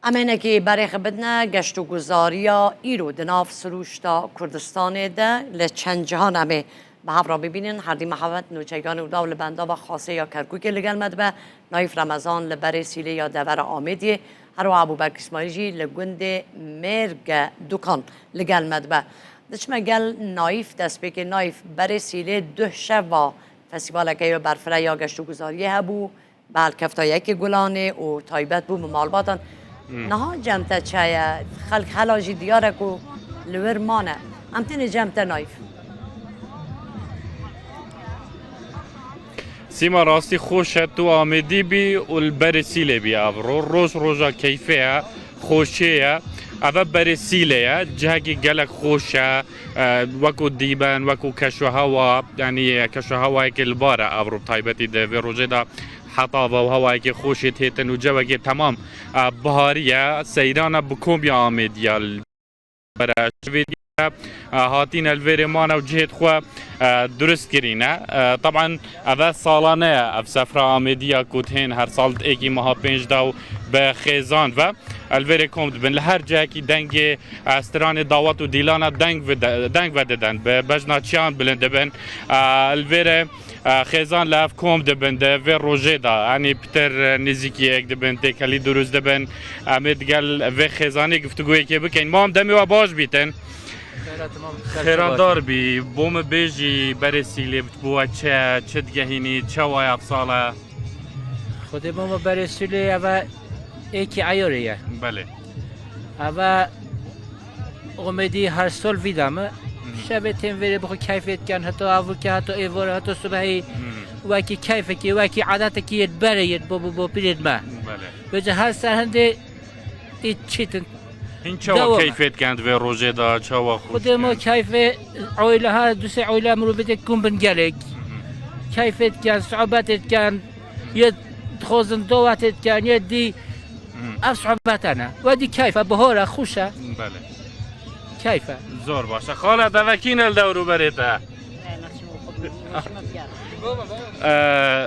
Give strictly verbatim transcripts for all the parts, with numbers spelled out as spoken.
Em hinekî berê xwe bidine geşt û guzariya îro di nav sirûşta Kurdistanê de li çend cihan em ê bi hev re bibînin. Herdî me hev nûçeganê û daw li bendava xasê ya Kerkûkê li gel me dibe. Naîf Remezan li berê Sîlê ya devera Amêdiyê, her wiha Ebûbekir Îsmaîl jî li gundê Mêrge Dukan li gel me dibe. Diçime gel Naîf, destpêkê Naîf berê Sîlê duh şeva festîvaleke ya berfireh ya geşt û guzariyê hebû. Bi helkefta yekê Gulanê û taybet bû bi malbatan. Hmm. Niha cem te çi ye? Xelk hela jî diyar e ku li wir mane. Em tenê cem te Naîf. Sîma, rastî xweş e, tu Amêdî bî û li berê Sîlê bî evro. Roj roja keyfê ye, xweşê ye. Eve berê Sîlê ye, cihekî gelek xweş e. E, wekû dîben, wekû keşwehewa, yanî keşwehewayekê li bar e evro, bi taybetî di vê rojê de heta ve û hewayekê xweşê têtin û cewekê temam, e, biharî ye. Seyran e bi komî Amêdiya li ber e. Şevê dî e, hatîne li vêrê mane û cihêt xwe, e, durust kirîne. E, teban eve salane ye, ev sefra Amêdiya ku tên her sal di êkî meha pênc de û bi xêzan ve. Li vêrê kom dibin. Li her cihekî dengê, e, stranê dawet û dîlana deng vide-, deng vedidin. Bi bejna çiyan bilind dibin. E, li vêrê, e, xêzan li hev kom dibin di vê rojê de. Yanî pitir, e, nêzîkî yek dibin, têkelî durust dibin. Em ê digel vê xêzanê guftugûyekê bikeyn. Mam demê we baş bîtin. Xêra, temam. Xêradar bî. Bo min bêjî berê Sîlê bi bo we çi, çi digehînî, çawa ye ev sal e? Xwedê mama berê Sîlê eve êkî eyorê ye. Belê. Eve Omêdî her sol vî de me. Şevê tên vêrê bi xwe keyfê dikin, heta avûke, heta êvara, heta sibehî. Wekî keyfekî, wekî edetekî yê berê yê bo, bo, bo pîrê me. Belê. Vêca her ser hindê î çîtin. Hîn çawa keyfê dikin di vê rojê de, çawa xweş dikin? Xwedê ma keyfê oyle ha, du sê oyle mirovê tê kum bin gelek. Keyfê dikin, sohbetê dikin, yê dixwazin dawetê dikin, yê dî ev sohbetane. Wedî keyf e, bihar e, xweş e. Belê. Keyf e. Zor baş e. Xalet, eve kî ne li dewr û berê te? Ee,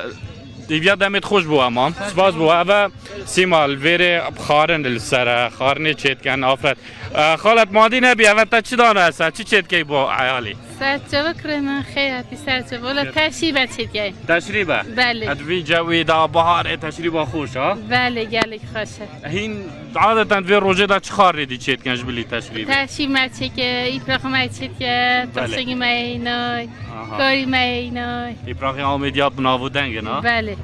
Dîviya demê xweş bû, emam. Spas bû. Eve Sîma li vêrê xarin li ser e, xarinê çêdikin, afret. Ee, xalet madî nebî, eve te çi dane ser, çi çêdikey bo eyalî? Serçe bikirin, xeyr hatî serçe. Wala teşrîbe çêdikey. Teşrîbe? Belê. Et vî cewî da baharê teşrîba xweş a? Belê, gelek xweş e. Hîn adeten vê rojê de çi xarê dî çêdikin ji bilî teşrîbê? Teşrîb me çêke, îprak me çêke, Belê. Tirşingî me eynay, Aha. Karî me eynay. Îprakê Amêdiya bi nav û deng in, ha? Belê.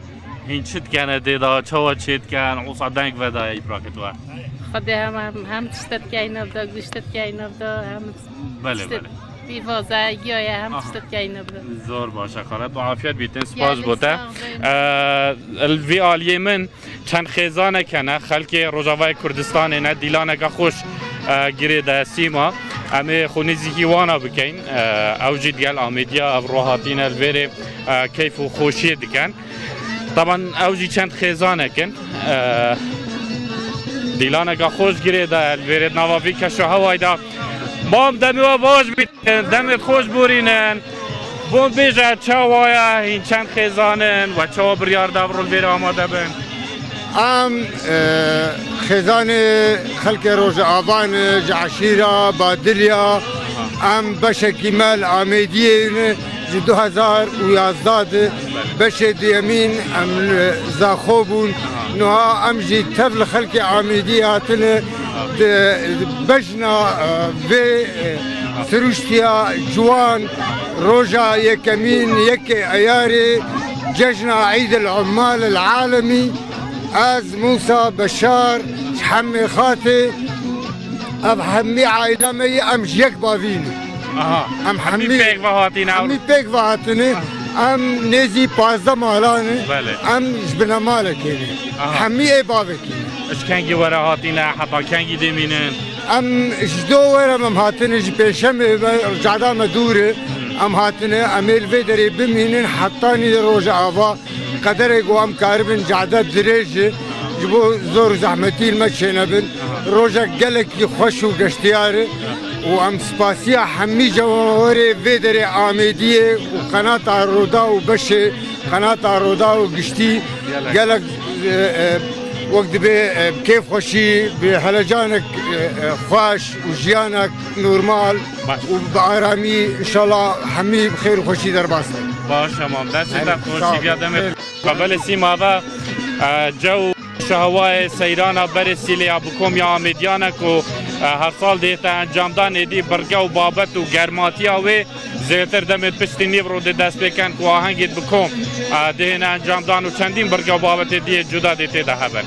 Hîn çi dikene dê de, çawa çêdikin, osa deng vedaye îprakê tu e? Xwedê hem, hem, hem tiştet keyne bida, guştet keyne bida, hem Belê, tiştet belê. Pîvaze, giyaye, hem Aha. Tiştet keyne bida. Zor baş e, xalet. Afiyet bîtin, spas Gelin bo te. Sağ olun. Ee, li vî aliyê min Çend xêzanek hene, xelkê Rojavayê Kurdistanê ne, dîlaneke xweş, e, girê de Sîma. Em ê xwe nêzîkî wana bikeyn. E, ew jî digel Amêdiya ev ro hatîne li vêrê, e, keyf û xweşiyê dikin. Taban ew jî çend xêzanek in. E, dîlaneke xweş girê de li vêrê di nava vî keşo hewayda. Mam demê we baş bî. Demê xweş borînin. Bo bêje çawa ye, hîn çend xêzan in we çawa biryar da bi rol vêrê amade bin? Em, e, xêzanê xelkê Rojava ne, ji eşîra Badiliya, em beşekî me li Amêdiyê ne, ji du hezar û yazdeh de beşê duyemîn em li Zaxo bûn. Niha em jî tev li xelkê Amêdiyê hatine, di, di bej Na, e, vê, e, siruştiya ciwan roja yekemîn yekê Eyarê cejna Eîd el Ummal el Alemî, ez Mûsa Beşar ji Hemê Xatê, ev hemî aîla me yê, em ji yek bavî ne. Aha. Em Hemî hemî, pêk ve hatîne. Hemî pêk ve hatine. Em nêzî pazdeh malan e. Belê. Em ji binemalekê ne. Aha. Hemî ê bavekî ne. Ji kengî were hatîne, heta kengî dê mînin? Em ji do were em hatine, ji pêşemê ve, cada me dûr e. Em hatine, em ê li vê derê bimînin, hetanî roja ava. Qederê ku em karibin, cade dirêj e, ji bo zor û zehmetî li me çênebin. Rojek gelekî xweş û geştiyar e û em spasiya hemî cemawerê vê derê Amêdiyê û qenata Roda û beşê qenata Roda û giştî gelek, e, e, Wek dibê, e, bi kêfxweşî, bi helecanek, e, e, xweş û jiyanek normal Baş. û bi aramî, înşallah hemî bi xêr û xweşî derbas bin. Baş, tamam. Destê te Hemî, xweş, sağ ol. Viya demê. Xêr. Belê Sîma ve, e, cew şehwayê seyrana berê Sîlê ya bi kom ya Amêdiyane ku, e, her sal dihête encamdan êdî birge û babet û germatiya wê zêdetir demê piştî nîvro dê dest pê ken ku ahengê bi kom, e, dihêne encamdan û çendîn birge û babetê diyê cuda dê tê de hebin.